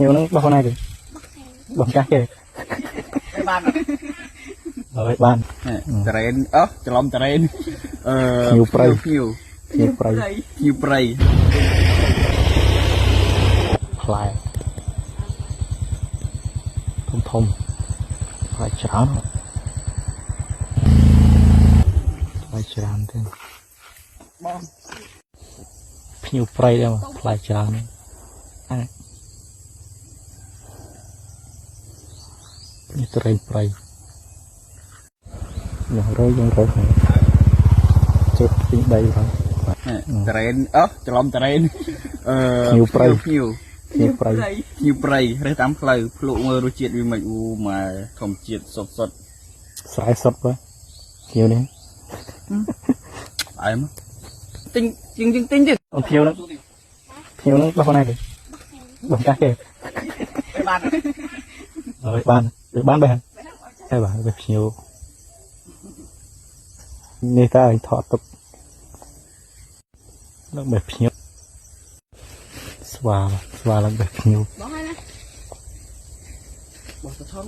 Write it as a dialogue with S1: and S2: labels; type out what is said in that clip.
S1: ភ្ញៀវហ្នឹងបោះណាគេបោះកាសគេ
S2: បាន
S1: ហើយបាន
S2: តរ៉េនអឺច្រឡំតរ៉េនអឺ
S1: ភ្ញៀវព្រៃ
S2: ភ្ញៀវ
S1: ភ្ញៀវព្រៃ
S2: ភ្ញៀវព្រៃ
S1: ផ្លែធំធំផ្លែច្រើនផ្លែច្រើនទេ
S2: បង
S1: ភ្ញៀវព្រៃដែរមកផ្លែច្រើនអានេះត្រេនព្រៃយ៉ាងរយយ៉ាងរយជិះពី3បាទ
S2: តរ៉េនអឺច្រឡំតរ៉េនអឺ
S1: ភ្ញៀវព្រៃ
S2: ភ្ញៀវ
S1: ភ្ញៀវព្រៃ
S2: ភ្ញៀវព្រៃរើសតាមផ្លូវភ្លក់មើលរសជាតិវាមិនអូម៉ែធម្មជាតិសុទ្ធសុទ្ធ
S1: ស្រែសុតបាទភ្ញៀវនេះ
S2: ផ្អែមទិញជាងជាងទិញទៀត
S1: អូនភ្ញៀវហ្នឹងភ្ញៀវហ្នឹងបោះណាគេបោះកាសគេ
S2: បាន
S1: ហើយបានវាបានបែរហើយបាទវាភ្ញៀវនេះតើឲ្យថតទុកឡើងបែរភ្ញៀវស្វាបាទស្វាឡើងបែរភ្ញៀវ
S3: បោះហើយណា
S2: បោះទៅថង